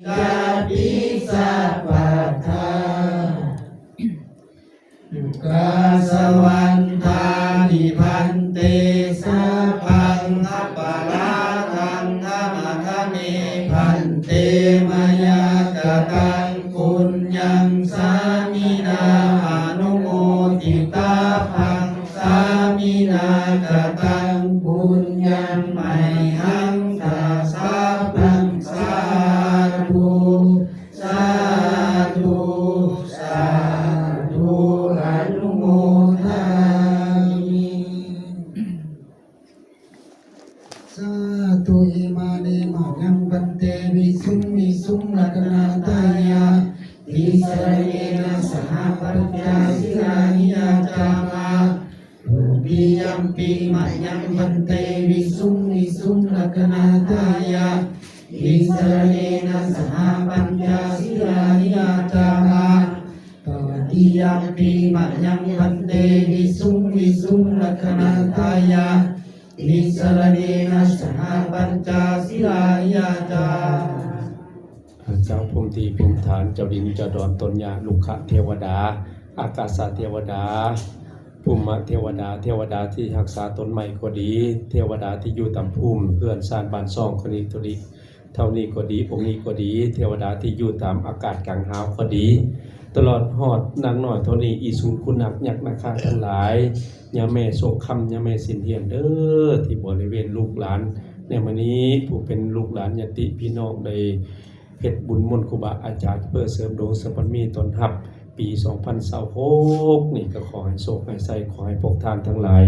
ญาติสัพพะทา กาสะวันทานิ ภันเต สัพพัง อัปปะราทัง ขะมะ ขะเม ภันเต มะยາ กະตัง ປຸນຍັງ ສາມິນາ ອະນຸໂມທິຕາພັງ ສາມິນາ ກະຕັງ ປຸນຍັງ ໄມຫັງສາ ສາພັງ ສາທຸ ສາທຸ ສາທຸ ອະນຸໂມທາມິ ສາທຸ ອິມານິ ມະຍັງ ພັນເຕ ວິສຸງ ວິສຸງ ລັກຂະນາທາຍາ ຕິສະລະເນນະ ສະຫະ ປັນຈະ ສິລານິ ຍາຈາມະ ທຸຕິຍຳປິ ມະຍັງ ພັນເຕ ວິສຸງ ວິສຸງ ລັກຂະນາທາຍາ ຕິສະລະເນນະ ສະຫະ ປັນຈະ ສິລານິ ຍາຈາມະ ຕະຕິຍຳປິ ມະຍັງ ພັນເຕ ວິສຸງ ວິສຸງ ລັກຂະນາທາຍາ ຕິສະລະເນນະ ສະຫະ ປັນຈະ ສິລານິ ຍາຈາມະ ເຈົ້າພູມທີ່ພູມຖານ ເຈົ້າດິນເຈົ້າດອນ ຕົ້ນຫຍ້າ ລຸກຂະເທວະດາ ອາກາສະເທວະດາ ພູມມະເທວະດາ ເທວະດາທີ່ຮັກສາຕົ້ນໄມ້ກໍດີ ເທວະດາທີ່ຢູ່ຕາມພູມເຮືອນຊານບ້ານຊ່ອງ ຄົນນີ້ຕົວນີ້ ເທົ່ານີ້ກໍດີ ອົງນີ້ກໍດີ ເທວະດາທີ່ຢູ່ຕາມອາກາດກາງຫາວກໍດີ ຕະຫຼອດຮອດນາງນ້ອຍເທົ່ານີ້ ອີສູນ ຄຸນນາກ ຍັກ ນາຄາທັງຫຼາຍ ຍາແມ່ໂສກຄຳ ຍາແມ່ສິນທຽນເດີ ທີ່ບໍລິເວນລູກຫຼານ ໃນມື້ນີ້ ຜູ້ເປັນລູກຫຼານຍາດຕິພີ່ນ້ອງໄດ້ເຮັດບຸນມົນຄູບາອາຈານ ເພື່ອເສີມດວງເສີມບາລະມີຕ້ອນຮັບ ປີສອງພັນຊາວຫົກນີ້ ກໍຂໍໃຫ້ໂຊກໃຫ້ໄຊ ຂໍໃຫ້ພວກທ່ານທັງຫຼາຍ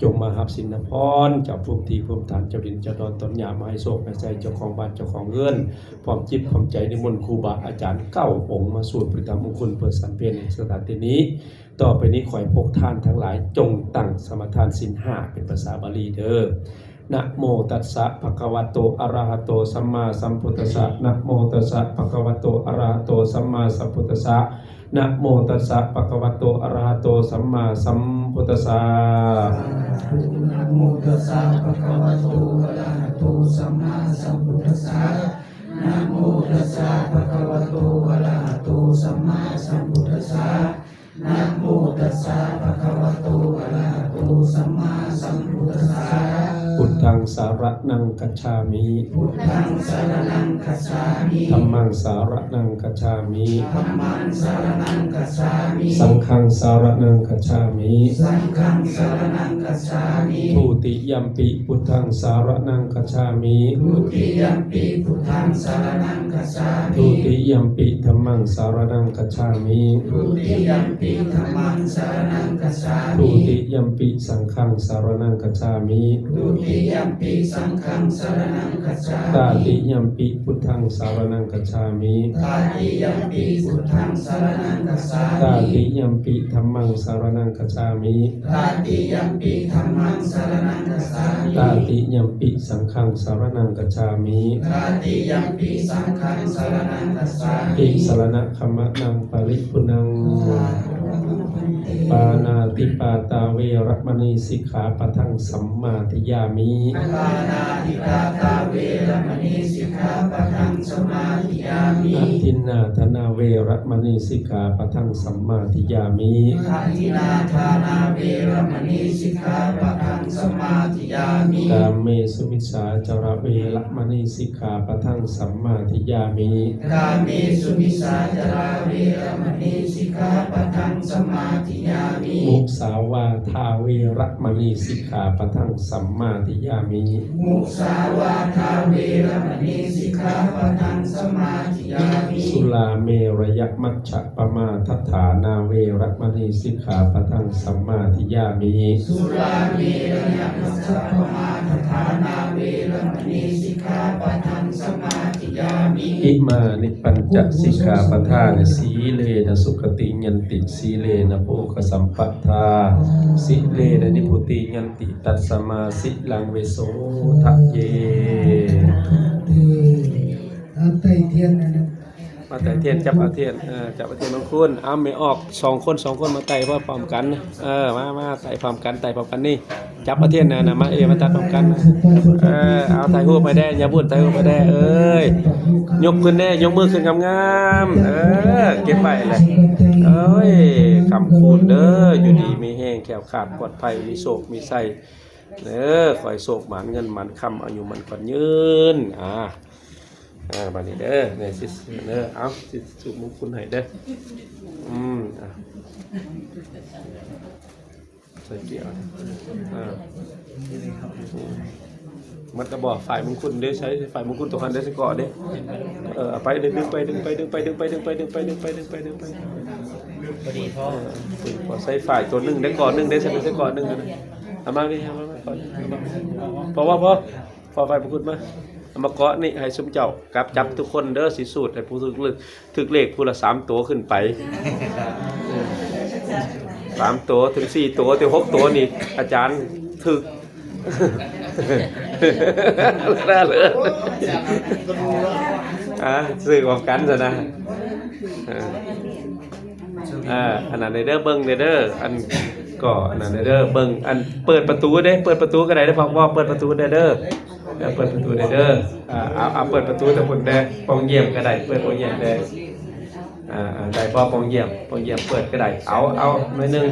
ຈົ່ງມາຮັບສິນນະພອນ ເຈົ້າພູມທີ່ພູມຖານ ເຈົ້າດິນເຈົ້າດອນ ຕ້ອນຫຍ້າ ມາໃຫ້ໂຊກໃຫ້ໄຊ ເຈົ້າຂອງບ້ານເຈົ້າຂອງເຮືອນ ພ້ອມຈິດພ້ອມໃຈ ນິມົນຄູບາອາຈານເກົ້າອົງ ມາສວດພະທຳມຸງຄຸນ ເພື່ອສັນເພນໃນສະຖານທີ່ນີ້. ຕໍ່ໄປນີ້ ຂໍໃຫ້ພວກທ່ານທັງຫຼາຍ ຈົ່ງຕັ້ງສະມາທານສິນຫ້າ ເປັນພາສາບາລີເດີ້. ນະໂມຕັດສະ ພະຄະວະໂຕ ອະລະຫະໂຕ ສຳມາສຳພຸດທັດສະ ນະໂມຕັດສະ ພະຄະວະໂຕ ອະລະຫະໂຕ ສຳມາສຳພຸດທັດສະ ນະໂມຕັດສະ ພະຄະວະໂຕ ອະລະຫະໂຕ ສຳມາສຳພຸດທັດສະ ນະໂມຕັດສະ ພະຄະວະໂຕ ອະລະຫະໂຕ ສຳມາສຳພຸດທັດສະ ນະໂມຕັດສະ ພະຄະວະໂຕ ອະລະຫະໂຕ ສຳມາສຳພຸດທັດສະ ນະໂມຕັດສະ ພະຄະວະໂຕ ອະລະຫະໂຕ ສຳມາສຳພຸດທັດສະ ພຸດທັງສາລະນັງ ກັດສາມິ ພຸດທັງສາລະນັງ ກັດສາມິ ທຳມັງສາລະນັງ ກັດສາມິ ທຳມັງສາລະນັງ ກັດສາມິ ສັງຄັງສາລະນັງ ກັດສາມິ ສັງຄັງສາລະນັງ ກັດສາມິ ທຸຕິຍຳປິ ພຸດທັງສາລະນັງ ກັດສາມິ ທຸຕິຍຳປິ ພຸດທັງສາລະນັງ ກັດສາມິ ທຸຕິຍຳປິ ທຳມັງສາລະນັງ ກັດສາມິ ທຸຕິຍຳປິ ທຳມັງສາລະນັງ ກັດສາມິ ທຸຕິຍຳປິ ສັງຄັງສາລະນັງ ກັດສາມິ ທຸຕິຍຳປິ ສັງຄັງສາລະນັງ ກັດສາມິ ຕະຕິຍຳປິ ພຸດທັງສາລະນັງ ກັດສາມິ ຕະຕິຍຳປິ ພຸດທັງສາລະນັງ ກັດສາມິ ຕະຕິຍຳປິ ທຳມັງສາລະນັງ ກັດສາມິ ຕະຕິຍຳປິ ທຳມັງສາລະນັງ ກັດສາມິ ຕະຕິຍຳປິ ສັງຄັງສາລະນັງ ກັດສາມິ ຕະຕິຍຳປິ ສັງຄັງສາລະນັງ ກັດສາມິ ຕິສະລະນະ ຂະມະນັງ ປະລິພູນັງ ປານາຕິປາຕາ ເວລະມະນີ ສິກຂາປະທັງ ສຳມາທິຍາມິ ປານາຕິປາຕາ ເວລະມະນີ ສິກຂາປະທັງ ສຳມາທິຍາມິ ອະທິນນາທານາ ເວລະມະນີ ສິກຂາປະທັງ ສຳມາທິຍາມິ ອະທິນນາທານາ ເວລະມະນີ ສິກຂາປະທັງ ສຳມາທິຍາມິ ກາເມສຸມິດສາຈາລາ ເວລະມະນີ ສິກຂາປະທັງ ສຳມາທິຍາມິ ກາເມສຸມິດສາຈາລາ ເວລະມະນີ ສິກຂາປະທັງ ສຳມາທິຍາມິ ມຸສາວາທາ ເວລະມະນີ ສິກຂາປະທັງ ສຳມາທິຍາມິ ມຸສາວາທາ ເວລະມະນີ ສິກຂາປະທັງ ສຳມາທິຍາມິ ສຸລາເມລະຍະ ມັດ ຊະປະມາທັດຖານາ ເວລະມະນີ ສິກຂາປະທັງ ສຳມາທິຍາມິ ສຸລາເມລະຍະ ມັດ ຊະປະມາທັດຖານາ ເວລະມະນີ ສິກຂາປະທັງ ສຳມາທິຍາມິ ອິມານິ ປັນຈະ ສິກຂາປະທານິ ສີເລນະ ສຸຂະຕິ ຍັນຕິ ສີເລນະ ໂພຄະ ສຳປະທາ ສີເລນະ ນິບພຸຕິ ຍັນຕິ ຕັດສະມາ ສີລັງ ວິໂສທະເຍ ເອົາໄຕ້ທຽນອັນນັ້ນ ມາໄຕ້ທຽນ ຈັບເອົາທຽນ ເອີ ຈັບເອົາທຽນຂອງຄຸນ ເອົາແມ່ອອກ ສອງຄົນ ສອງຄົນມາໄຕ້ພ້ອມໆກັນ ເອີ ມາ ມາໄຕ້ພ້ອມກັນ ໄຕ້ພ້ອມກັນນີ້ ຈັບເອົາທຽນນັ້ນນະ ມາເອ ມາຕັດພ້ອມກັນ. ເອີ ເອົາ ຖ່າຍຮູບໃຫ້ແດ່ ຍາບຸນ ຖ່າຍຮູບໃຫ້ແດ່. ເອີຍ ຍົກຂຶ້ນແດ່ ຍົກມືຂຶ້ນງາມໆ. ເອີ ເກັບໄວ້ແຫຼະ. ເອີຍ ຄ້ຳຄູນເດີ ຢູ່ດີມີແຮງ ແຄ້ວຄາດປອດໄພ ມີໂຊກມີໄຊເດີ. ຂໍໃຫ້ໂຊກໝານ ເງິນໝານຄຳ ອາຍຸໝັ້ນຂວັນຍືນ. ອ່າ ອ່າ ບາດນີ້ເດີ ແມ່ຊິເດີ ເອົາ ຊິສູບມຸງຄຸນໃຫ້ເດີ. ອືມ ອ່າ ໃສ່ກຽວ ອ່າ ໝົດແລ້ວບໍ່? ຝ້າຍມຸງຄຸນເດ້ ໃຊ້ຝ້າຍມຸງຄຸນຕົວຫັ້ນເດ້ ໃສ່ເກາະເດ້. ເອີ ເອົາໄປ ດຶງໄປ ດຶງໄປ ດຶງໄປ ດຶງໄປ ດຶງໄປ ດຶງໄປ ດຶງໄປ ດຶງໄປ ດຶງໄປ. ພໍດີພໍ ເອີ ພໍໃສ່ຝ້າຍຕົວໜຶ່ງໄດ້ ເກາະໜຶ່ງໄດ້ ໃສ່ ໃສ່ເກາະໜຶ່ງ. ເອົາມານີ້ ເອົາມາ ເອົາມາ ພໍ ພໍ ພໍ ພໍຝ້າຍມຸງຄຸນມາ ເອົາມາເກາະນີ້ໃຫ້ຊຸມເຈົ້າ ກັບຈັບທຸກຄົນເດີ ຊິສູດໃຫ້ຜູ້ຖືກເລກ ຖືກເລກຜູ້ລະສາມໂຕຂຶ້ນໄປ. ສາມໂຕເຖິງສີ່ໂຕເຖິງຫົກໂຕນີ້ ອາຈານຖືກ ອ່າ ຊື້ພ້ອມກັນຊັ້ນນະ. ອ່າ ອັນນັ້ນເດີ ເບິ່ງເດີ ອັນ ກໍອັນນັ້ນເດີ ເບິ່ງ ອັນ ເປີດປະຕູເດ້ ເປີດປະຕູກໍໄດ້ເດີ ພໍ່ ພໍ່ ເປີດປະຕູເດີ ເດີ ເປີດປະຕູເດີ ເດີ. ອ່າ ເອົາ ເອົາ ເປີດປະຕູທາງພຸ້ນແດ່ ປ່ອງຢ້ຽມກໍໄດ້ ເປີດປ່ອງຢ້ຽມແດ່. ອ່າ ໄດ້ບໍ່ ປ່ອງຢ້ຽມ ປ່ອງຢ້ຽມເປີດກໍໄດ້. ເອົາ ເອົາໜ້ອຍໜຶ່ງ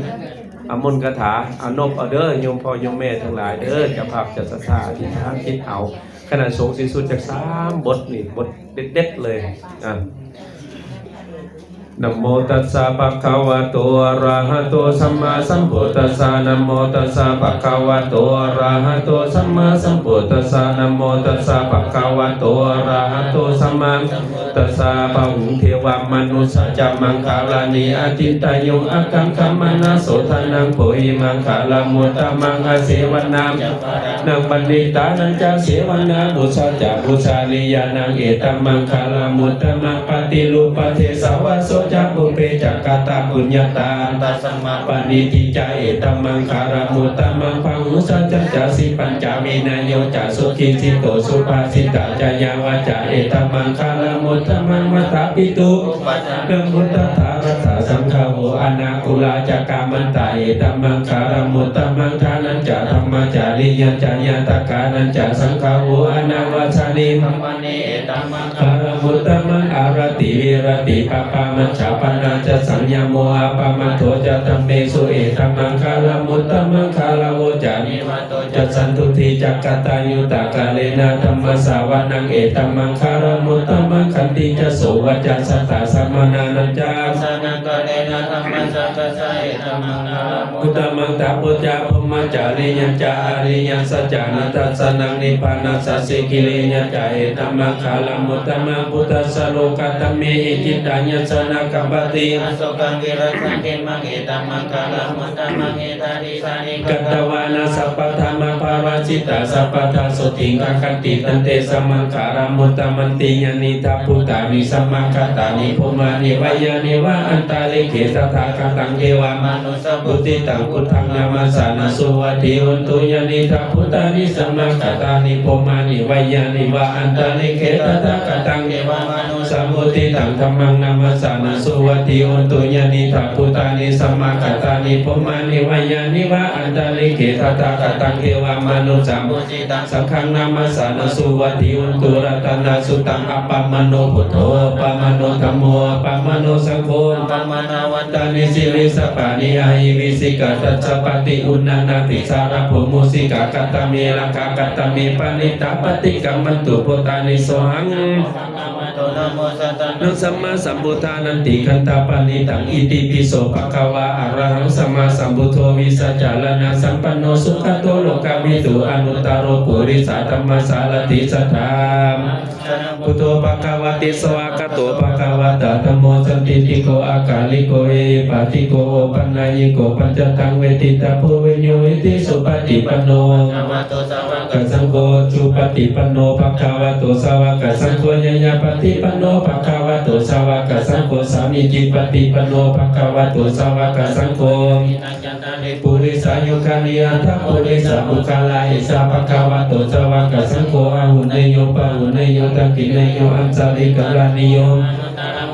ອາມົນກະຖາ ອານົບເອົາເດີ ໂຍມພໍ່ໂຍມແມ່ທັງຫຼາຍເດີ ເຈົ້າພາບເຈົ້າສັດທາ ອະທິຖານຈິດເອົາ ຄະນະສົງສີສຸດຈັກສາມບົດນີ້ ບົດເດັດໆເລີຍ. ອ່າ ນະໂມຕັດສະ ພະຄະວະໂຕ ອະລະຫະໂຕ ສຳມາສຳພຸດທັດສະ. ນະໂມຕັດສະ ພະຄະວະໂຕ ອະລະຫະໂຕ ສຳມາສຳພຸດທັດສະ. ນະໂມຕັດສະ ພະຄະວະໂຕ ອະລະຫະໂຕ ສຳມາສຳພຸດທັດສະ. ບະຫຸງ ເທວະມະນຸດສະ ຈະ ມັງຄະລານິ ອະຈິນຕະຍຸງ ອາກັງຂະມານະ ໂສ ທະນັງ ໂພຫິ ມັງຄະລະມຸດຕະມັງ ອາເສວະນາ ນາມະນິດານັນຈະ ເສວະນາ ປູຊາ ຈະ ປູຊາລິຍານັງ ເອຕະມັງຄະລະມຸດຕະມັງ. ປະຕິຮູບປະເທສະວາໂສ ຈະ ປຸບເປ ຈະ ກະຕະປຸນຍະຕາ ຕະສະມາປະນິທິ ຈະ ເອຕະມັງຄະລະມຸດຕະມັງ. ພະຫຸສະຈັນຈະ ສິປັນຈະ ວິນະໂຍ ຈະ ສຸກິດສິໂຕ ສຸພາສິຕາ ຈະ ຍາວາຈາ ເອຕະມັງຄະລະມຸດຕະມັງ. ມາຕາປິຕຸ ນະມຸດຕະຖາ ລັດຖະສັງຄາໂວ ອະນາຄຸລາ ຈະ ກາມັນຕາ ເອຕະມັງຄະລະມຸດຕະມັງ. ທານັນຈະ ທຳມະຈະລິຍັນຈະ ຍາຕະການັນຈະ ສັງຄາໂວ ອະນາວາສານິ ທຳມານິ ເອຕະມັງຄະລະມຸດຕະມັງ. ອາລະຕິ ວິລະຕິ ປະປາ ມັດຈະປະນາ ຈະ ສັງຍະໂມ ອາປະມາໂທ ຈະ ທຳເມສຸ ເອຕະມັງຄະລະມຸດຕະມັງ. ຄາລະໂວ ຈະ ນິວາໂຕ ຈະ ສັນຕຸທິ ຈະ ກະຕະຍູຕາ ກາເລນະ ທຳມະສາວະນັງ ເອຕະມັງຄະລະມຸດຕະມັງ. ຂັນຕິ ຈະ ໂສ ວະຈະ ສັດຕາ ສະມະນານັນຈະ ສະນະ ກາເລນະ ທຳມະສາກະສາ ເອຕະມັງຄະລະມຸດຕະມັງ. ຕະໂປ ຈະ ພົມມະຈາຣິຍັນຈະ ອະລິຍະສັດຈານະ ທັດສະນັງ ນິບພານະສາສິ ກິລິຍາຈະ ເອຕະມັງຄະລະມຸດຕະມັງ. ພຸດທັດສະ ໂລກະທຳເມຫິ ຈິດຕາຍັດສະ ນະຄັບປະຕິ ອະໂສກັງ ວິລະສັງ ເຂມັງ ເອຕະມັງຄະລະມຸດຕະມັງ. ເອຕາ ກັດຕະວານະ ສັບປະທຳມະ ປາຣາຊິຕາ ສັບປະທາ ໂສຕິງ ຄັງຄັນຕິ ຕັນເຕ ສະມັງຄາລະມຸດຕະມັນຕິ. ຍານິດຖະພູຕານິ ສະມາຄະຕານິ ພູມານິ ວະຍານິ ວະ ອັນຕະລິກເຂ ຕະຖາຄະຕັງ ເທວະມະນຸດສະ ສຳບູທິຕັງ ພຸດທັງ ນະມັດສານະ ສຸວັດທີ ໂຫນຕຸ. ຍານິດຖະພູຕານິ ສະມາຄະຕານິ ພູມານິ ວະຍານິ ວະ ອັນຕະລິກເຂ ຕະຖາຄະຕັງ ເທວະມະນຸດສະ ສຳບູທິຕັງ ທຳມັງ ນະມັດສານະ ສຸວັດທີ ໂຫນຕຸ. ຍານິດຖະພູຕານິ ສະມາຄະຕານິ ພູມານິ ວະຍານິ ວະ ອັນຕະລິກເຂ ຕະຖາຄະຕັງ ເທວະມະນຸດສະ ສຳບູທິຕັງ ສັງຄັງ ນະມັດສານະ ສຸວັດທີ ໂຫນຕຸ. ລັດຕະນະສຸດຕັງ ອະປະມາໂນ ພຸດໂທ ອະປະມາໂນ ທຳໂມ ອະປະມາໂນ ສັງໂຄ ອະປະມານາວັດຕານິ ສິລິສະປານິ ອະຫິວິຊິກາ ທັດສະປະຕິ ອຸນນານາພິສາລະ ໂພ ມູສິກາ ກະຕະເມ ລາຄາ ກະຕະເມ ປະນິດຕາ ປະຕິກຳມັນຕຸ ພຸດທານິ ໂສຫັງ ສະມາສຳພຸດທານັນຕິ ຄັນຕາ ປະນິດຕັງ ອິຕິປິໂສ ພະຄະວາ ອະລະຫັງ ສຳມາສຳພຸດໂທ ວິຊາຈາລະນະສຳປັນໂນ ສຸກະໂຕ ໂລກະວິທູ ອະນຸດຕະໂຣ ປຸລິສະທຳມະສາລະຖິ ສັດທາ ສະນັງ ພຸດໂທ ພະຄະວາຕິ ສະວາກະໂຕ ພະຄະວະຕາ ທຳໂມ ສັນທິດຖິໂກ ອາກາລິໂກ ເອຫິປາທິໂກ ໂອປັນນະຍິໂກ ປັນຈະທັງ ເວທິຕະໂພ ວິນໂຍ ວິທິ ສຸປະຕິປັນໂນ ພະຄະວະໂຕ ສາວະກະສັງໂຄ ສຸປະຕິປັນໂນ ພະຄະວະໂຕ ສາວະກະສັງໂຄ ຍາຍາປະຕິປັນໂນ ພະຄະວະໂຕ ສາວະກະສັງໂຄ ສາມີຈິປະຕິປັນໂນ ພະຄະວະໂຕ ສາວະກະສັງໂຄ ຍະຖາ ຈັນຕາ ເລ ປຸລິສາຍຸຄານິ ອັດຖະ ປຸລິສະ ປຸກຄະລາ ເອສະ ພະຄະວະໂຕ ສາວະກະສັງໂຄ ອາຫຸເນຍໂຍ ປາຫຸເນຍໂຍ ທັກຂິເນຍໂຍ ອັນຊາລິກະລານິໂຍ ອະນຸດຕະຣັງ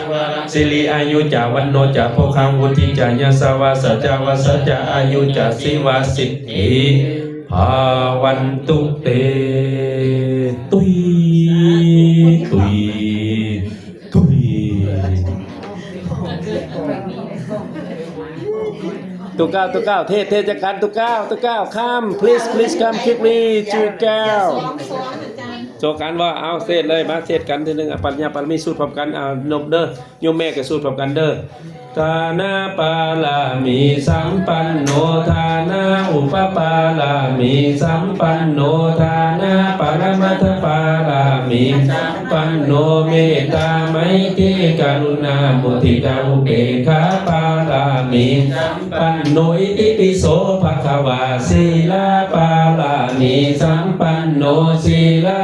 ະວະລັງ ສິລິອາຍຸຈະວັນໂນຈະໂພຄັງ ວຸດທິຈະຍະສະວາສະຈະວັດສະຈະອາຍຸຈະຊີວະສິດທິພາວັນຕຸເຕ. ຕຸຍ ຕຸຍ ຕຸຍ. ຕຸກ້າວ ຕຸກ້າວ ເທດ ເທດຈັກກັນ ຕຸກ້າວ ຕຸກ້າວ ຄຳ ພລີສ ພລີສ ຄຳ ຄວິກລີ ຕຸກ້າວ. ໂຊກັນບໍ່? ເອົາ ເທດເລີຍ ມາເທດກັນທີໜຶ່ງ. ອາ ປັນຍາປາລະມີສູດພ້ອມກັນ. ເອົາ ນົບເດີ ໂຍມແມ່ກໍສູດພ້ອມກັນເດີ. ທານະປາລະມີສຳປັນໂນ ທານະອຸປະປາລະມີສຳປັນໂນ ທານະປະລະມັດຖະປາລະມີສຳປັນໂນ ເມດຕາໄມຕີກະລຸນາມຸທິຕາອຸເບກຂາປາລະມີສຳປັນໂນ ອິຕິປິໂສພະຄະວາ ສີລະປາລະມີສຳປັນໂນ ສີລະ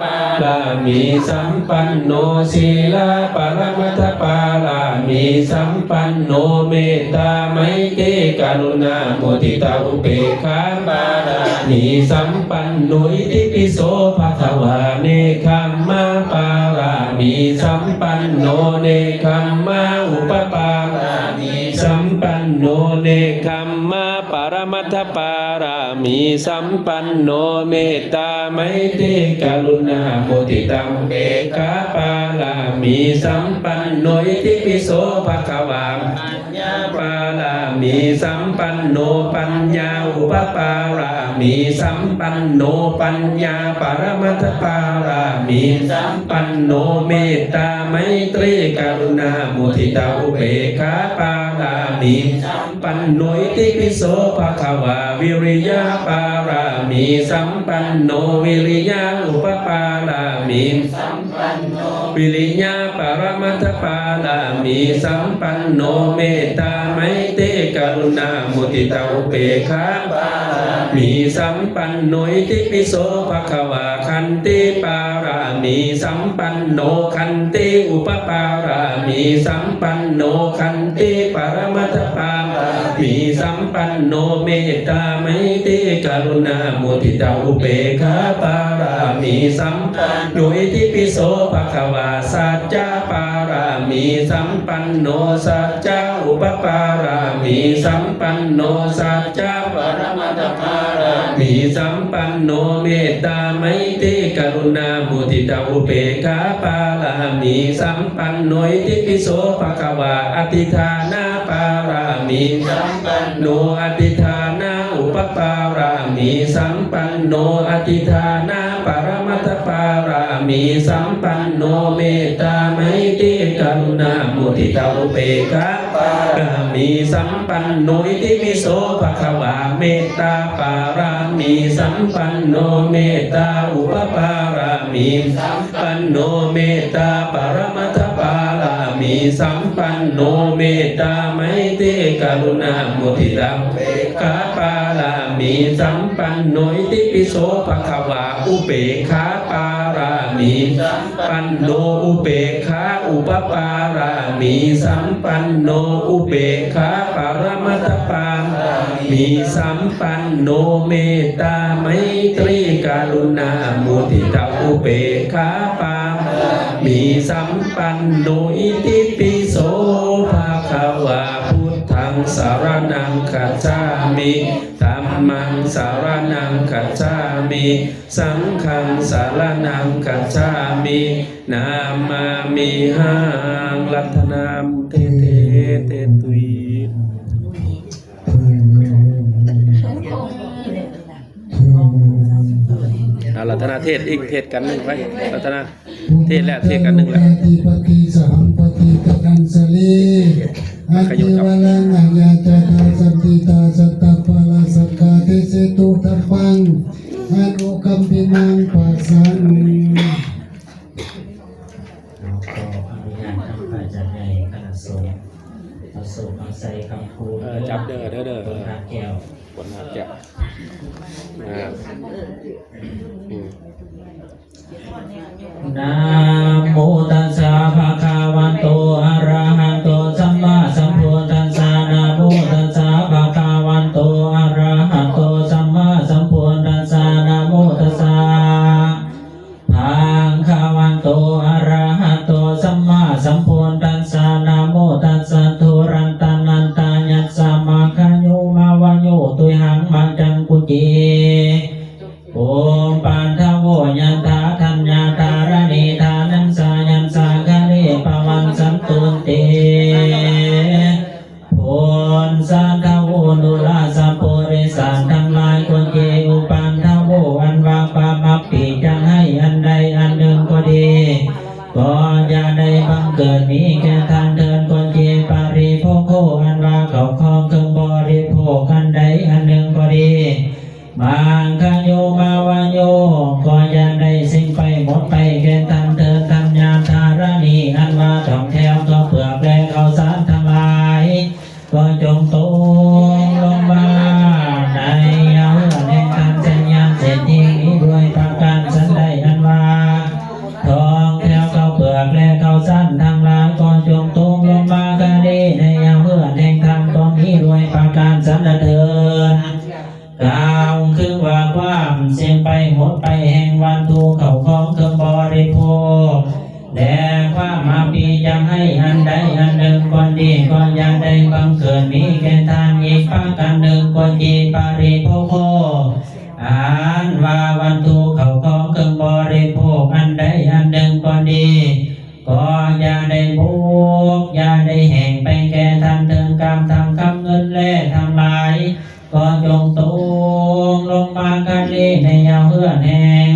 ປາລະມີສຳປັນໂນ ສີລະປະລະມັດຖະປາລະມີສຳປັນໂນ ເມດຕາໄມຕີກະລຸນາມຸທິຕາອຸເບກຂາປາລະມີສຳປັນໂນ ອິຕິປິໂສພະຄະວາ ເນກຂຳມະປາລະມີສຳປັນໂນ ເນກຂຳມະອຸປະປາລະມີສຳປັນໂນ ເນກຂຳມະປະລະມັດຖະປາລະ ມີສຳປັນໂນ ເມດຕາໄມຕີກະລຸນາມຸທິຕາອຸເບກຂາປາລະມີສຳປັນໂນ ອິຕິປິໂສພະຄະວາ ປັນຍາປາລະມີສຳປັນໂນ ປັນຍາອຸປະປາລະມີສຳປັນໂນ ປັນຍາປະລະມັດຖະປາລະມີສຳປັນໂນ ເມດຕາໄມຕີກະລຸນາມຸທິຕາອຸເບກຂາປາລະມີສຳ ປັນໂນ ອິຕິປິໂສພະຄະວາ ວິລິຍະປາລະມີສຳປັນໂນ ວິລິຍະອຸປະປາລະມີສຳປັນໂນ ວິລິຍະປະລະມັດຖະປາລະມີສຳປັນໂນ ເມດຕາໄມຕີກະລຸນາມຸທິຕາອຸເບກຂາປາລະມີສຳປັນໂນ ອິຕິປິໂສພະຄະວາ ຂັນຕິປາລະມີສຳປັນໂນ ຂັນຕິອຸປະປາລະມີສຳປັນໂນ ຂັນຕິປະລະມັດຖະປາລະ ມີສຳປັນໂນ ເມດຕາໄມຕີກະລຸນາມຸທິຕາອຸເບກຂາປາລະມີສຳປັນໂນ ອິຕິປິໂສພະຄະວາ ສັດຈະປາລະມີສຳປັນໂນ ສັດຈະອຸປະປາລະມີສຳປັນໂນ ສັດຈະປະລະມັດຖະປາລະມີສຳປັນໂນ ເມດຕາໄມຕີກະລຸນາມຸທິຕາອຸເບກຂາປາລະມີສຳ ປັນໂນ ອິຕິປິໂສພະຄະວາ ອະທິຖານະປາລະມີສຳປັນໂນ ອະທິຖານະອຸປະປາລະມີສຳປັນໂນ ອະທິຖານະປະລະມັດຖະປາລະມີສຳປັນໂນ ເມດຕາໄມຕີກະລຸນາມຸທິຕາອຸເບກຂາປາລະມີສຳປັນໂນ ອິຕິປິໂສພະຄະວາ ເມດຕາປາລະມີສຳປັນໂນ ເມດຕາອຸປະປາລະມີສຳ ປັນໂນ ເມດຕາປະລະມັດຖະປາລະ ມີສຳປັນໂນ ເມດຕາໄມຕີກະລຸນາມຸທິຕາອຸເບກຂາປາລາມີສຳປັນໂນ ອິຕິປິໂສພະຄະວາ ອຸເບກຂາປາລາມີສຳປັນໂນ ອຸເບກຂາອຸປະປາລາມີສຳປັນໂນ ອຸເບກຂາປະລະມັດຕະປາລາມີສຳປັນໂນ ເມດຕາໄມຕີກະລຸນາມຸທິຕາອຸເບກຂາປາລາມີສຳ ປັນໂນ ອິຕິປິໂສພະຄະວາ ພຸດທັງສະລະນັງຄັດສາມິ ທຳມັງສະລະນັງຄັດສາມິ ສັງຄັງສະລະນັງຄັດສາມິ ນາມາມິຫັງ ລັດຖະນາມຸເທເທ ເທຕຸຍ. ອາ ລັດຖະນາເທດອີກ ເທດກັນໜຶ່ງໄວ້ ລັດຖະນາເທດແລ້ວ ເທດກັນໜຶ່ງແລ້ວ ໂອຄາທິປະຕິສະຫັມປະຕິຕະນັງສະລີ ອະທິວາລັງ ອາຍາຈາທາ ສັນຕິຕາ ສັດຕະປາລະສັກກາ ເທເສຕຸທັບພັງ ອະນຸກຳປິມັງ ປະສັງ ຂໍອະນຸຍາດນຳພະອາຈານໃຫຍ່ຄະນະສົງ ເອົາໂຊກເອົາໄຊຄຳຄູ ເອີ ຈັບເດີ ເດີ ເດີ ຄົນຮັກແກ້ວ ຄົນຮັກແກ້ວ ອ່າ ອືມ ນະໂມຕັດສະ ພະຄະວະໂຕ ອະລະຫະໂຕ ສຳມາສຳພຸດທັດສະ ນະໂມຕັດສະ ພະຄະວະໂຕ ອະລະຫະໂຕ ສຳມາສຳພຸດທັດສະ ນະໂມຕັດສະ ພະຄະວະໂຕ ອະລະຫະໂຕ ສຳມາສຳພຸດທັດສະ ນະໂມຕັດສະ ທຸລັນຕະນັນຕະຍັດສະ ມະຄະໂຍ ມະວະໂຍ ຕຸຍຫັງ ມະຈັງກຸຈີ ໂອປາທະໂວ ຍັດຖາທັນຍາທາລະນີ ທານັນສາຍັນສາຄະເລ ປະວັນສັນຕຸນເຕ ໂພນສັນທະໂວ ໂນລາສະໂປລິສັງທັງຫຼາຍ ໂກນເຈ ໂອປາທະໂວ ອັນວ່າຄວາມອັບປີຈັກໃຫ້ອັນໃດອັນໜຶ່ງກໍດີ ກໍຢ່າໄດ້ບັງເກີດມີແກ່ທ່ານເທີນ ໂກນເຈ ປະລິໂພໂຄ ອັນວ່າເຂົ້າຂອງເຄື່ອງບໍລິໂພກອັນໃດອັນໜຶ່ງກໍດີ ມາຄະໂຍ ມາວະໂຍ ກໍຢ່າໄດ້ເສັງໄປໝົດໄປແກ່ທ່ານເທີນ ທັນຍາທາລະນີ ອັນວ່າຕ້ອງແຖວເຂົ້າເປືອກ ແລະ ເຂົ້າສານທັງຫຼາຍ ກໍຈົ່ງຕົກລົງມາໃນເຮືອນແຫ່ງທ່ານໄຊຍາເສດຖີນີ້ດ້ວຍປະການສັນໃດ ອັນວ່າທ້ອງແຖວເຂົ້າເປືອກ ແລະ ເຂົ້າສານທັງຫຼາຍ ກໍຈົ່ງຕົກລົງມາຄະເລໃນເຮືອນແຫ່ງທ່ານຕອນນີ້ດ້ວຍປະການສັນນັ້ນເທີນ. ກ່າວຄືວ່າຄວາມເສັງໄປໝົດໄປແຫ່ງວັດຖຸເຂົ້າຂອງເຄື່ອງບໍລິໂພກ ແລະ ຄວາມອັບປີຈັກໃຫ້ອັນໃດອັນໜຶ່ງກໍດີ ກໍຢ່າໄດ້ບັງເກີດມີແກ່ທ່ານອີກປະການໜຶ່ງກໍດີ ປະລິໂພໂຄ ອັນວ່າວັດຖຸເຂົ້າຂອງເຄື່ອງບໍລິໂພກອັນໃດອັນໜຶ່ງກໍດີ ກໍຢ່າໄດ້ບົກ ຢ່າໄດ້ແຫ້ງໄປແກ່ທ່ານເທີນ ກາບທັງຄຳເງິນແລທັງຫຼາຍ ກໍຈົ່ງຕົກລົງມາຄະເລໃນເຮືອນແຫ່ງ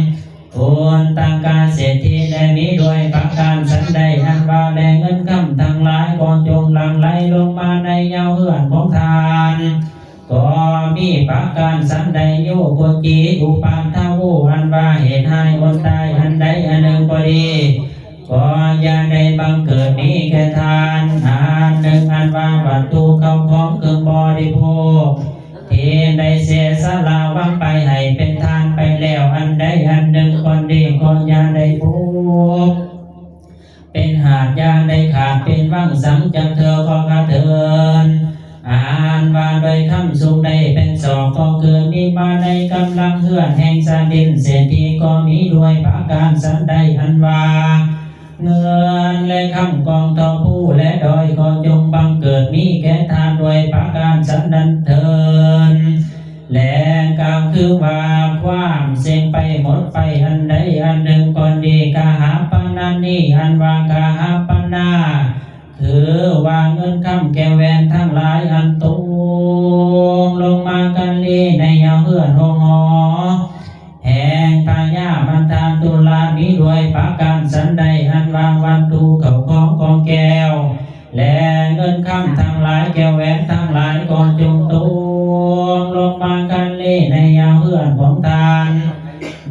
ໂອນຕະກາເສດຖີ ແລະ ມີດ້ວຍປະການສັນໃດ ອັນວ່າແລເງິນຄຳທັງຫຼາຍ ກໍຈົ່ງຫຼັ່ງໄຫຼລົງມາໃນເຮືອນຂອງທ່ານ ກໍມີປະການສັນໃດ ໂຍໂກຈີ ອຸປາທະໂວ ອັນວ່າເຫດຮ້າຍອົນຕາຍອັນໃດອັນໜຶ່ງກໍດີ ກໍຢ່າໄດ້ບັງເກີດມີແກ່ທ່ານ ອັນໜຶ່ງ ອັນວ່າວັດຖຸເຂົ້າຂອງເຄື່ອງບໍລິໂພກ ທີ່ໄດ້ເສຍສະຫຼະວາງໄປໃຫ້ເປັນທານໄປແລ້ວ ອັນໃດອັນໜຶ່ງກໍດີ ກໍຢ່າໄດ້ບົກ ເປັນຫາກຢ່າໄດ້ຂາດ ເປັນວັງສັງຈັກເທື່ອກໍຂະເທີນ ອັນວ່າດ້ວຍຄຳສູງໄດ້ເປັນສອກ ກໍເກີດມີມາໃນກຳລັງເຮືອນແຫ່ງສະດິນເສດຖີ ກໍມີດ້ວຍປະການສັນໃດ ອັນວ່າເງິນ ແລະ ຄຳກອງທໍ່ພູ ແລະ ດອຍ ກໍຈົ່ງບັງເກີດມີແກ່ທ່ານດ້ວຍປະການສັນນັ້ນເທີນ. ແລະ ກ່າວຄືວ່າຄວາມເສັງໄປໝົດໄປອັນໃດອັນໜຶ່ງກໍດີ ກະຫາປະນານີ ອັນວ່າກະຫາປະນາ ຄືວ່າເງິນຄຳແກ້ວແຫວນທັງຫຼາຍ ອັນຕົກລົງມາກະລີໃນເຮືອນໂຮງຫໍ ແຫ່ງພະຍາມັນທາຕຸລາ ມີດ້ວຍປະການສັນໃດ ອັນວ່າວັດຖຸເຂົ້າຂອງກອງແກ້ວ ແລະ ເງິນຄຳທັງຫຼາຍ ແກ້ວແຫວນທັງຫຼາຍ ກໍຈົ່ງຕົກລົງມາກະລີໃນເຮືອນຂອງທ່ານ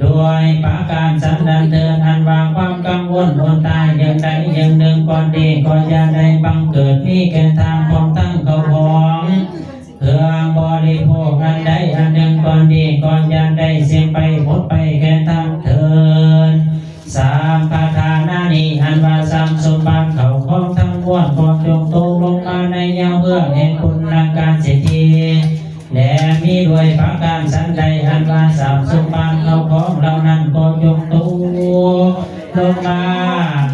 ດ້ວຍປະການສັນນັ້ນເທີນ ອັນວ່າຄວາມກັງວົນອົນຕາຍຢ່າງໃດຢ່າງໜຶ່ງກໍດີ ກໍຢ່າ ອັນໜຶ່ງກ່ອນນີ້ ກໍຢ່າໄດ້ສິ້ນໄປໝົດໄປແກ່ທັນເທີນ. ສາມປະທານານີ້ ອັນວ່າສາມສົມບັດເຂົ້າຂອງທັງມວນ ກໍຈົ່ງຕົກລົງມາໃນຍາມເຮືອແຫ່ງປຸນນະກາເສດຖີ ແລະ ມີດ້ວຍປະການສັນໃດ ອັນວ່າສາມສົມບັດເຂົ້າຂອງເຫຼົ່ານັ້ນ ກໍຈົ່ງຕົກລົງມາ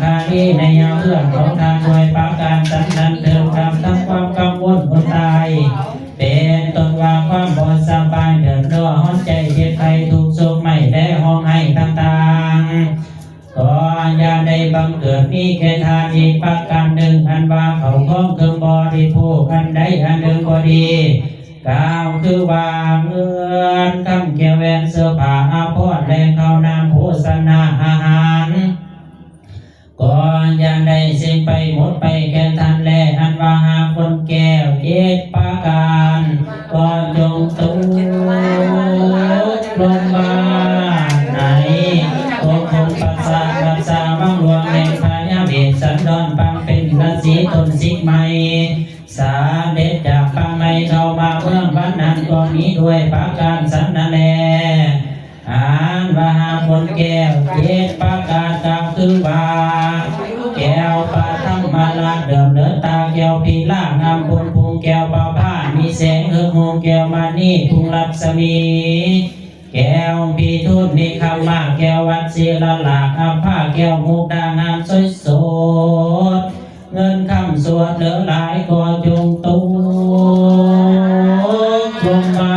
ຄານີ້ໃນຍາມເຮືອຂອງທ່ານດ້ວຍປະການສັນນັ້ນເທີນ. ກັບທັງຄວາມກັງວົນອົດຕາຍ ເປັນຕົ້ນວ່າຄວາມບໍ່ສະບາຍ ເດືອດຮ້ອນໃຈ ເຈັບໄຂ້ ທຸກໂສກໄໝ້ ແລະ ຮ້ອງໄຫ້ຕ່າງໆ ກໍຢ່າໄດ້ບັງເກີດມີແກ່ທ່ານ. ອີກປະການໜຶ່ງ ອັນວ່າເຂົ້າຂອງເຄື່ອງບໍລິໂພກອັນໃດອັນໜຶ່ງກໍດີ ກ່າວຄືວ່າເງິນຄຳ ແກ້ວແຫວນ ເສື້ອຜ້າອາພອນ ແລະ ເຂົ້ານ້ຳໂພຊະນາອາຫານ ກໍຢ່າໄດ້ສິ້ນໄປໝົດໄປແກ່ທ່ານແລ. ອັນວ່າຫາກຄົນແກ້ວເຈັດປະການ ກໍຈົ່ງຕົກລົງມາໃນອົບຄົງປາສາດ ຮັກສາວັງຫຼວງແຫ່ງພະຍາເວດສັນດອນ ປາງເປັນລາສີຕົ້ນສິກໃໝ່ ສະເດັດຈາກປາງໃໝ່ເຂົ້າມາເມືອງວັນນັ້ນ ກໍມີດ້ວຍປະການສັນນັ້ນແລ. ອັນວ່າຫາກຄົນແກ້ວເຈັດປະການ ກ່າວຄືວ່າ ແກ້ວພະທຳມະລາດ ເຫຼື້ອມເລີດຕາ ແກ້ວພີລາງາມພົ້ນພຸງ ແກ້ວພະພາມີແສງເຮີກຮຸ່ງ ແກ້ວມະນີພຸງລັດສະໝີ ແກ້ວພີທູນມີຄຳມາ ແກ້ວວັດສີລະລາດອາພາ ແກ້ວມຸກດາງາມສວຍສົດ ເງິນຄຳສວດເຫຼືອຫຼາຍກໍຈົ່ງຕົກລົງມາ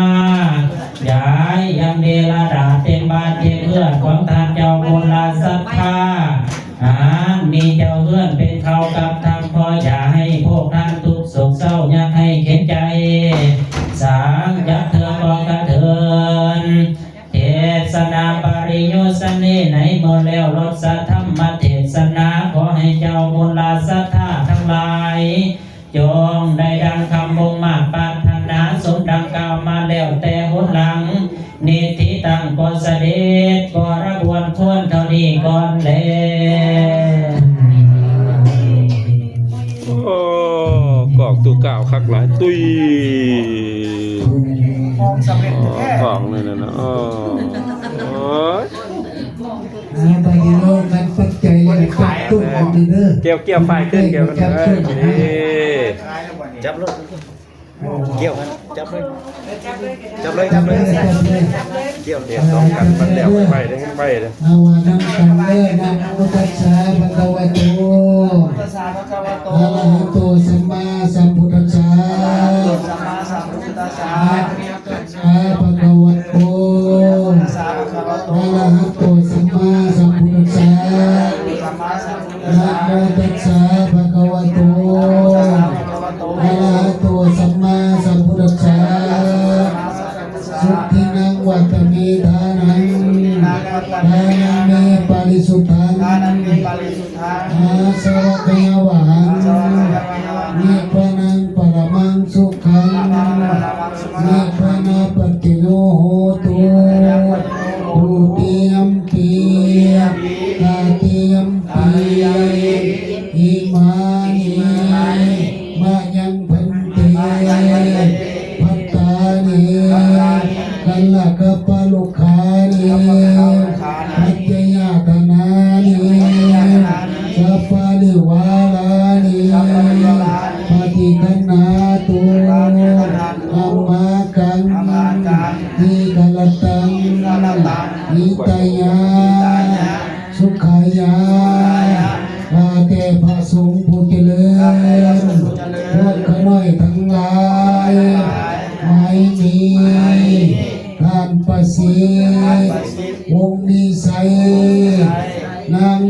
ຢາຍຍັງເດລະດາເຕັມບ້ານເຕັມເຮືອນຂອງທ່ານເຈົ້າບຸນລາສັດທາ ອັນມີເຈົ້າເຮືອນເປັນເຂົາກັບທາງພໍ່ ຢ່າໃຫ້ພວກທ່ານທຸກໂສກເສົ້າ ຢ່າໃຫ້ເຂັນໃຈ ສັກຈັກເທື່ອກໍກະເທີນ. ເທດສະນາປະລິໂຍສະເນ ໃນເມື່ອແລ້ວລົດສະທຳມະເທດສະນາ ຂໍໃຫ້ເຈົ້າບຸນລາສັດທາທັງຫຼາຍ ຈົ່ງໄດ້ດັ່ງຄຳມຸ່ງມາດປາດຖະໜາ ສົມດັ່ງກ່າວມາແລ້ວແຕ່ຫົນຫຼັງ. ນິທິຕັງ ກໍສະເດັດກໍລະບວນຄວນເທົ່ານີ້ກ່ອນແລ. ໂອ້ ກອກຕູ້ກ້າວຄັກຫຼາຍ ຕຸ້ຍ ຂອງສຳເລັດແທ້ ຂອງນີ້ນະ ໂອ້ຍ ອ່າ ບາດນີ້ເຮົາກັນປັດໄຈກັບຕຸ້ມອອກນີ້ເດີ ກ່ຽວ ກ່ຽວຝ້າຍຂຶ້ນ ກ່ຽວກັນ ຈັບ ເອີ ນີ້ ຈັບໂລດ ກ່ຽວກັນ ຈັບເລີຍ ຈັບເລີຍ ຈັບເລີຍ ຈັບເລີຍ ກ່ຽວ ກ່ຽວ ສອງກັນ ມັນແລ້ວໄວເດ້ ໄວເດ້ ເອົາວ່ານຳກັນເດີ ນະໂມຕັດສະ ພະຄະວະໂຕ ອະລະຫະໂຕ ສຳມາສຳພຸດທັດສະ ນະໂມຕັດສະ ພະຄະວະໂຕ ອະລະຫະໂຕ ສຳມາສຳພຸດທັດສະ ສະ ພະຄະວະໂຕ ອະລະຫະໂຕ ສຳມາສຳພຸດທັດສະ ນະໂມຕັດສະ ພະຄະວະໂຕ ອະລະຫະໂຕ ສຳມາສຳພຸດທັດສະ ສຸທິນັງ ວັດຕະເມ ທານັງ ທານັງເມ ປະລິສຸດທັງ ອາສະວະຂະຍາວະຫັງ ນິບພານັງ ປະລະມັງ ສຸຂັງ ນິບພານາປັດຈະໂຍໂຫຕຸ ທຸຕິຍຳປີ ຕະຕິຍຳປີ ອິມານິ ມະຍັງພັນເຕ ພັດຕານິ ກັນລະກະປະລຸກຂານິ ປັດຈະຍາທະນານິ ສັບປະລິວາລານິ ປະຕິຄັນຫາຕຸ ອັມມາກັງ ທີຄະລະຕັງ ຫິຕາຍະ ສຸຂາຍະ ຂ້າແຕ່ພະສົງຜູ້ຈະເລີນ ພວກຂ້ານ້ອຍທັງຫຼາຍ ໝາຍມີ ທ່ານປະສິດ ວົງມີໄຊ ນາງ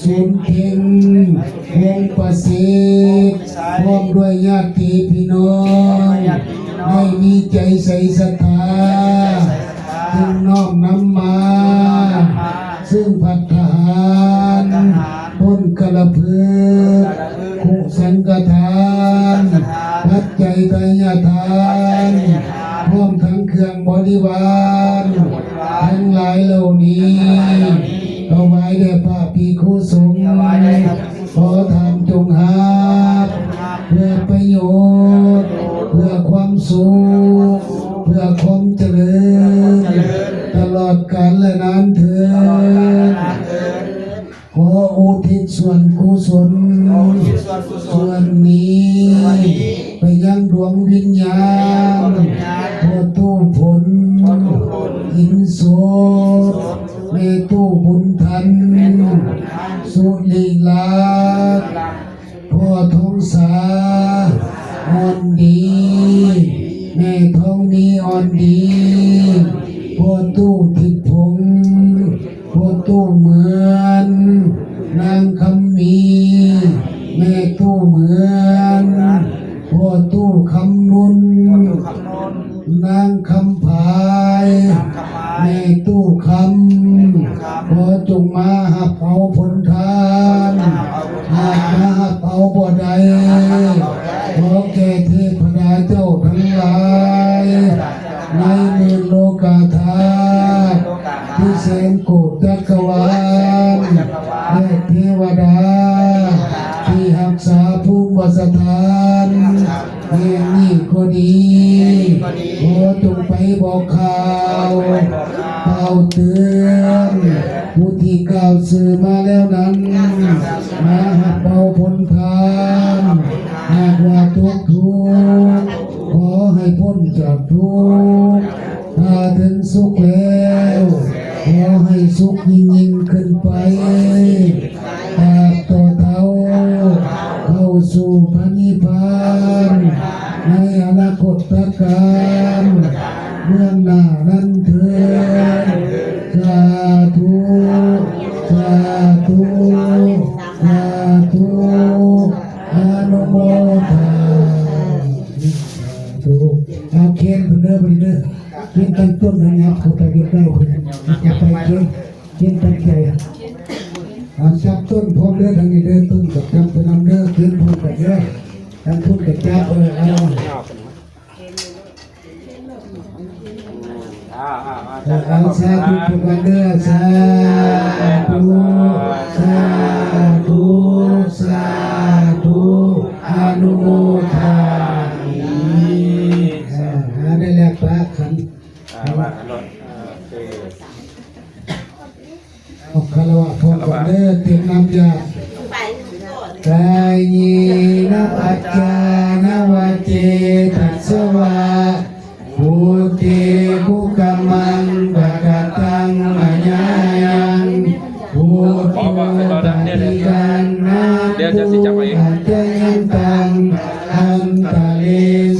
ສູນເພັງ ວົງປະສິດ ພ້ອມດ້ວຍຍາດຕິພີ່ນ້ອງ ໃຫ້ມີໃຈໃສສັດທາ ຈຶ່ງນ້ອມນຳມາ ຊຶ່ງພັດຕາຫານ ພົ້ນກະລະພຶກ ຄຸສັງຄະທານ ປັດໄຈໄຕຍະທານ ພ້ອມທັງເຄື່ອງບໍລິວານ ທັງຫຼາຍເຫຼົ່ານີ້ ຖວາຍແດ່ພະພິກຂຸສົງ ຂໍທ່ານຈົ່ງຮັບ ເພື່ອປະໂຫຍດ ເພື່ອຄວາມສຸກ ເພື່ອຄວາມຈະເລີນຕະຫຼອດການແລະນານເທີ້ນ. ຂໍອຸທິດສ່ວນກຸສົນ ສ່ວນນີ້ໄປຍັງດວງວິນຍານ ພໍ່ຕູ້ພົນ ອິນໂສດ ແມ່ຕູ້ບຸນທັນ ສຸລິລັດ ພໍ່ທອງສາ ອ່ອນດີ ແມ່ທອງມີ ອ່ອນດີ ພໍ່ຕູ້ທິດພົງ ພໍ່ຕູ້ເໝືອນ ນາງຄຳມີ ແມ່ຕູ້ເໝືອນ ພໍ່ຕູ້ຄຳນຸນ ນາງຄຳພາຍ ແມ່ຕູ້ຄຳ ຂໍຈົ່ງມາຮັບເອົາຜົນທານ ຫາກມາຮັບເອົາບໍ່ໄດ້ ຂໍແກ່ເທບພະດາເຈົ້າທັງຫຼາຍ ໃນໝື່ນໂລກາທາດ ທີ່ແສນໂກດຈັກກະວານ ແລະເທວະດາ ທີ່ຮັກສາພູມສະຖານ ແຫ່ງນີ້ກໍດີ ຂໍຈົ່ງໄປບອກຂ່າວ ກ່າວເຕືອນ ຜູ້ທີ່ກ່າວຊື່ມາແລ້ວນັ້ນ ມາຮັບເອົາຜົນທານ ຫາກວ່າຕົກທຸກ ຂໍໃຫ້ພົ້ນຈາກທຸກ ຖ້າເຖິງສຸກແລ້ວ ຂໍໃຫ້ສຸກຍິ່ງໆຂຶ້ນໄປ ຕາບຕໍ່ເທົ່າ ເຂົ້າສູ່ພະນິບພານ ໃນອະນາຄົດຕະການ ເບື້ອງໜ້ານັ້ນເທີ້ນ. ສາທຸ ສາທຸ ສາທຸ ອະນຸໂມທາ ສາທຸ. ເອົາ ຄຽນເພິ່ນເດີ ບັດນີ້ເດີ ຄຽນຕັ້ງຕົ້ນນະ ຫຍັບເຂົ້າໄປໃກ້ໆ ເພິ່ນ ເຂົ້າໄປ ຄຽນ ຄຽນຕັ້ງໃຈ ເອົາ ຈັບຕົ້ນພ້ອມເດີ ທາງນີ້ເດີ ຕົ້ນກັບຈັບໄປນຳເດີ ຄຽນພ້ອມກັນເດີ ທາງພຸ້ນກໍຈັບ ເອີ ເອົາ ເອົາ ເອົາ ເອົາ ສາທຸທຸກຄົນເດີ ສາທຸ ສາທຸ ສາທຸ ອະນຸໂມທາມິ ເອີ ເອົາ ໄດ້ແລ້ວ ປະຂັນ ອ່າ ວ່າກັນໂລດ ເອີ ໂອເຄ ເອົາຄາລະວະພ້ອມກັນເດີ ເຕັມນ້ຳຢາ ກາເຍນະວາຈານະວະເຈຕັດສະວາ ພຸດເທກຸກຳມັງປະກະຕັງມະຍາຍັງ ພຸດໂທປະຕິການນາຕຸ ອາຈະຍັນຕັງ ອັນຕະເລ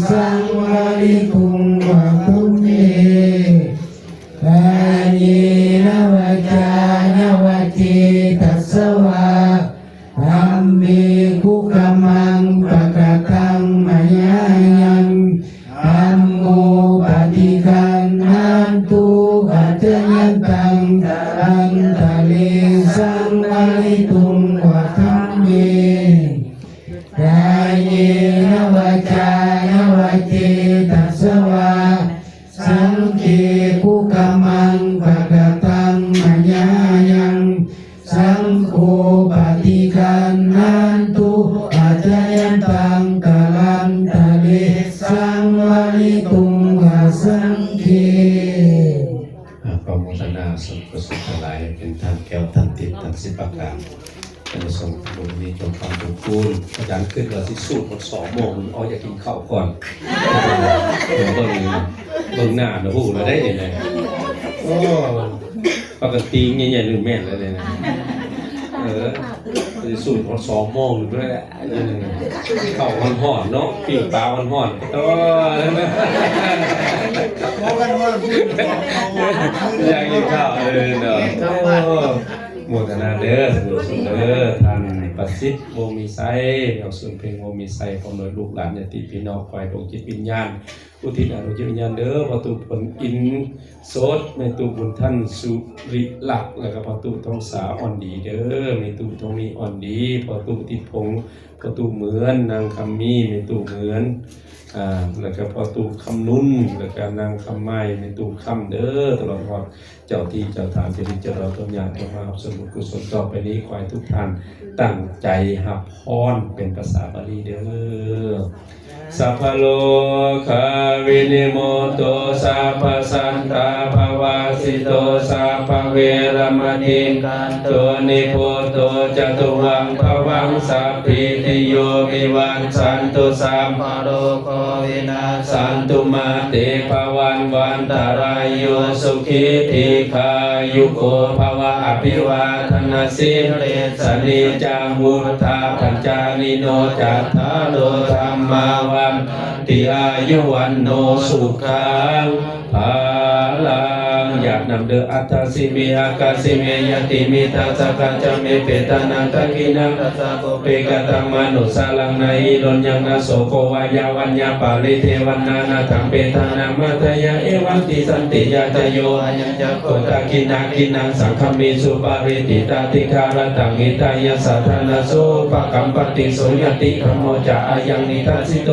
ສັງວາລິຕຸງວະທຸມເມ ກາເຍນະວາຈານະວະເຈຕັດສະວາ ທຳເມກຸກຳມັງປະກະຕັງມະຍາຍັງ ທຳໂມປະຕິການນາຕຸ ອາຈະຍັນຕັງ ອັນຕະເລສັງວາລິຕຸງວະທັມເມ ກາເຍນະວາຈານະວະເຈຕັດສະວາ ສັງເຄກຸກຳມັງປະກະຕັງມະຍາຍັງ ສັງໂຄປະຕິການນາຕຸ ອາຈະຍັນຕັງກະລັນຕະເລສັງວາລິຕຸງວະສັງເຄ. ອາ ຂໍອະນຸໂມທະນາສ່ວນກຸສົນທັງຫຼາຍ ເປັນທ່ານແກ້ວ ທ່ານທິບ ທ່ານສິບປະການ ອານິສົງບຸນນີ້ຈົ່ງຄ້ຳຈົ່ງຄູນ. ອາຈານຄິດວ່າຊິສູດຮອດສອງໂມງ ເອົາ ຢາກກິນເຂົ້າກ່ອນ ເບິ່ງ ເບິ່ງໜ້ານະ ຮູ້ແລ້ວໄດ໋ນີ້ນະ. ໂອ້ ປະກະຕິໃຫຍ່ໆ ນີ້ແມ່ນແລ້ວນີ້ນະ. ເອີ ຊິສູດຮອດສອງໂມງພຸ້ນແຫຼະ ເຂົ້າຮ້ອນໆ ເນາະ ປີ້ງປາຮ້ອນໆ. ໂອ້ ຢາກກິນເຂົ້າ ເອີ ເນາະ. ໂອ້ ໂມທະນາເດີ ສາທຸເດີ ທ່ານປະສິດ ວົງມີໄຊ ແນວສູນເພັງ ວົງມີໄຊ ພ້ອມດ້ວຍລູກຫຼານຍາຕິພີ່ນ້ອງ ຄວາຍດວງຈິດວິນຍານ ອຸທິດໃຫ້ດວງຈິດວິນຍານເດີ ພໍ່ຕູ້ພົນ ອິນໂສດ ແມ່ຕູ້ບຸນທັນ ສຸລິລັກ ແລ້ວກໍພໍ່ຕູ້ທອງສາ ອ່ອນດີເດີ ແມ່ຕູ້ທອງມີ ອ່ອນດີ ພໍ່ຕູ້ທິດພົງ ພໍ່ຕູ້ເໝືອນ ນາງຄຳມີ ແມ່ຕູ້ເໝືອນ ອ່າ ແລ້ວກໍພໍ່ຕູ້ຄຳນຸນ ແລ້ວກໍນາງຄຳໄມ ແມ່ຕູ້ຄຳເດີ ຕະຫຼອດຮອດ ເຈົ້າທີ່ເຈົ້າທາງ ເຈົ້າທີ່ເຈົ້າດອນ ເຈົ້າຍາດ ເຈົ້າມາຮັບສ່ວນບຸນກຸສົນຕໍ່ໄປນີ້ ຂໍໃຫ້ທຸກທ່ານຕັ້ງໃຈຮັບພອນເປັນພາສາບາລີເດີ. ສັບພະໂລກາວິນິມຸດໂຕ ສັບພະສັນຕາພະວາສິໂຕ ສັບພະເວລະມະະນິ ກັນໂຕນິບພຸດໂຕ ຈະຕຸວັງພະວັງ ສັບພີຕິໂຍ ວິວັດຊັນຕຸ ສັບພະໂລໂກ ວິນາສັນຕຸ ມາເຕພະວັດວັນຕະລາໂຍ ສຸຂີ ດີຄາຍຸໂກ ພະວະ ອະພິວາທະນະສີລິສ ສະນິຈຈັງ ວຸດທາ ປັດຈາຍິໂນ ຈັດຖາໂລ ທຳມາ ວັດທັນຕິ ອາຍຸ ວັນໂນ ສຸຂັງ ພະລັງ ຢາດນຳເດີ ອັດຖະສິເມ ອາກາສິເມ ຍະຕິມິດຖາສະກະຈະເມ ເປຕານັງ ທັກຂິນັງ ຕັດສະປູເປກະຕັງ ມະນຸດສານັງ ນະຫິໂຣນຍັງ ນະໂສໂກ ວາຍາວັນຍາປາລິເທວະນາ ນາທັງ ເປຕານັງ ມາດທະຍາ ເອວັງ ຕິສັນຕິຍາ ຈະໂຍ ອາຍັງ ຈະໂກ ທັກຂິນັງ ຂິນັງ ສັງຄະມິ ສຸປາຣິ ຕິຕາຕິຄາລະຕັງ ຫິຕາຍະສາທານະ ໂສ ປະກຳປະຕິ ໂສ ຍະຕິທຳໂມ ຈະ ອາຍັງ ນິທັດສິໂຕ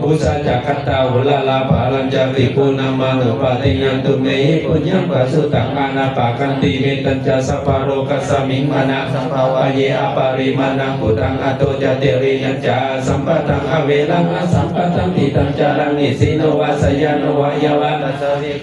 ປຸຊາຈັກຂັນຕາ ໂຫລາລາພາລັນຈະຕິ ປູນະມະໂນປາທິຍັນຕຸ ເມຫິ ປຸນຍັງ ປະສຸຕັງ ອານາປາກັນຕິ ເມຕັນຈະ ສັບພະໂລກັດສະມິງ ມານັງ ສຳພາວະເຍ ອະປະລິມານັງ ພຸດທັງ ອັດໂທ ຈະ ຕິຣິຍັນຈະ ອະສຳປະທັງ ອະເວລັງ ອະສຳປະທັງ ທິຕັນຈະລັງ ນິສສີໂນ ວາສະຍາໂນ ວາຍາວະ ກ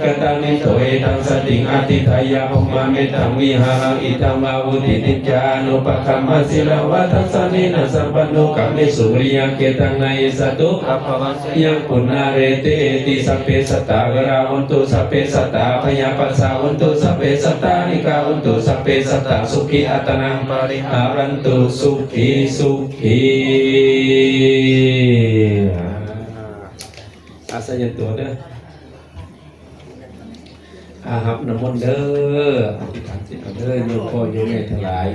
ະຕານິໂຕ ເອຕັງ ສະຕິງ ອະທິຖາຍະ ພຣມມະເມຕັງ ວິຫາລັງ ອິດທັງ ວາວຸດທິຕິນຈາ ອະນຸປະກຳມະ ສີລະວະທັດສະເນນະ ສຳປັນໂນ ກາເມສຸ ວິລິຍັງ ເກຕັງ ນະຫິສະຕຸ ອັບພະວັງ ຍັງ ປຸນາເຣເຕ ເອຕິ ສັບເພ ສັດຕາ ເວລາ ໂຫນຕຸ ສັບເພ ສັດຕາ ອະພະຍາປັດສາ ໂຫນຕຸ ສັບເພ ສັດຕາ ນິກາ ໂຫນຕຸ ສັບເພ ສັດຕາ ສຸຂີ ອັດຕະນັງ ປະລິຫາຣັນຕຸ ສຸຂີ ສຸຂີ ອາ ສາທຸເດີ ອາ ຮັບນ້ຳມົນເດີ ອະທິຖານຈິດເອົາເດີ ໂຍມພໍ່ໂຍມແມ່ທັງຫຼາຍ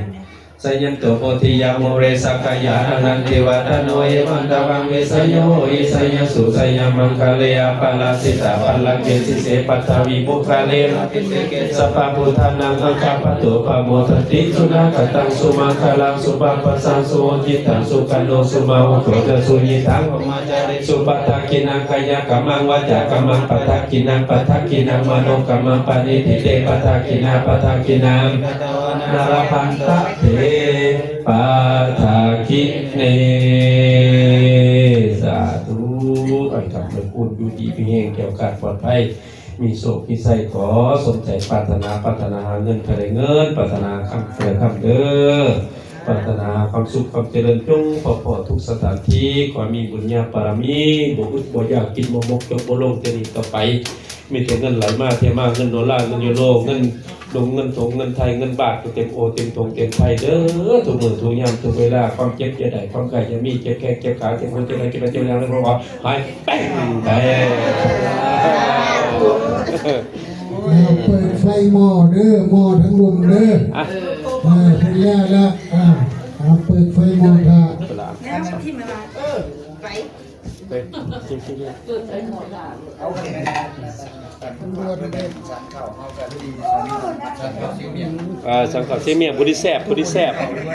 ສະຍັນໂຕ ໂພທິຍາ ມູເລ ສັກກາຍາ ອານັນທິວາທະໂນ ເອວັງ ຕະວັງ ວິສະໂຍ ໂຫ ວິສະຍະສຸ ສະຍະມັງຄະເລ ອະປາລາຊິຕາ ພະລະເກ ສິເສ ປັດຖະວີ ມຸກຄາເລ ອະພິເສເກ ສັບພະພຸດທານັງ ອັງຄະປະໂຕ ປະໂມທັນຕິ ສຸນາຄະຕັງ ສຸມັງຄະລັງ ສຸພາພາສັງ ສຸຫຸດທິຕັງ ສຸຂະໂນ ສຸມະຫຸໂຕ ຈະ ສຸຍິທັງ ພຣມມະຈາຣີ ສຸ ປັດຖະກິນນັງ ກາຍະກຳມັງ ວາຈາກຳມັງ ປັດຖະກິນນັງ ປັດຖະກິນນັງ ມະໂນກຳມັງ ປະນິທິເຕ ປັດຖະກິນາ ປັດຖະກິນາ ນາລະພັນຕະເທ ປັດຖະກິເນ ສາທຸ ໃຫ້ຄຳເລີນຄູນ ຢູ່ດີມີແຮງ ແຄ້ວຄາດປອດໄພ ມີໂຊກມີໄຊ ຂໍສົມໃຈປາດຖະໜາ ປາດຖະໜາຫາເງິນກໍໄດ້ເງິນ ປາດຖະໜາຄຳກໍໄດ້ຄຳເດີ ປາດຖະໜາຄວາມສຸກຄວາມຈະເລີນ ຈົ່ງພໍ້ໆທຸກສະຖານທີ່ ຂໍໃຫ້ມີບຸນຍາບາລະມີ ບໍ່ອຶດບໍ່ຢາກ ກິນບໍ່ໝົດ ຈົກບໍ່ລົງ ແຕ່ນີ້ຕໍ່ໄປ ມີແຕ່ເງິນໄຫຼມາເທມາ ເງິນໂດລາ ເງິນຢູໂຣ ເງິນດົງ ເງິນຖົງ ເງິນໄທ ເງິນບາດ ກໍເຕັມໂອເຕັມຖົງເຕັມໄທເດີ ທຸກມື້ທຸກຍາມທຸກເວລາ ຄວາມເຈັບຢ່າໄດ້ ຄວາມໄຂ້ຢ່າມີ ເຈັບແຂ້ງເຈັບຂາ ເຈັບຫົວເຈັບໄຕ ເຈັບໄຕເຈັບຫຍັງ ເລື່ອງບໍ່ຫາຍ ແປ້ງແປ້ງ ເອົາເປີດໄຟໝໍ້ເດີ ໝໍ້ທັງລຸ່ມເດີ ອ່ະ ເອີ ເພິ່ນແລ້ວລະ ອ່າ ເອົາເປີດໄຟໝໍ້ຖ້າ ແລ້ວມັນຖິ້ມມາ ເອີ ໄປ ເອີ ສັງເຂົ້າຊີວໝຽງ ຜູ້ທີ່ແຊບ ຜູ້ທີ່ແຊບ.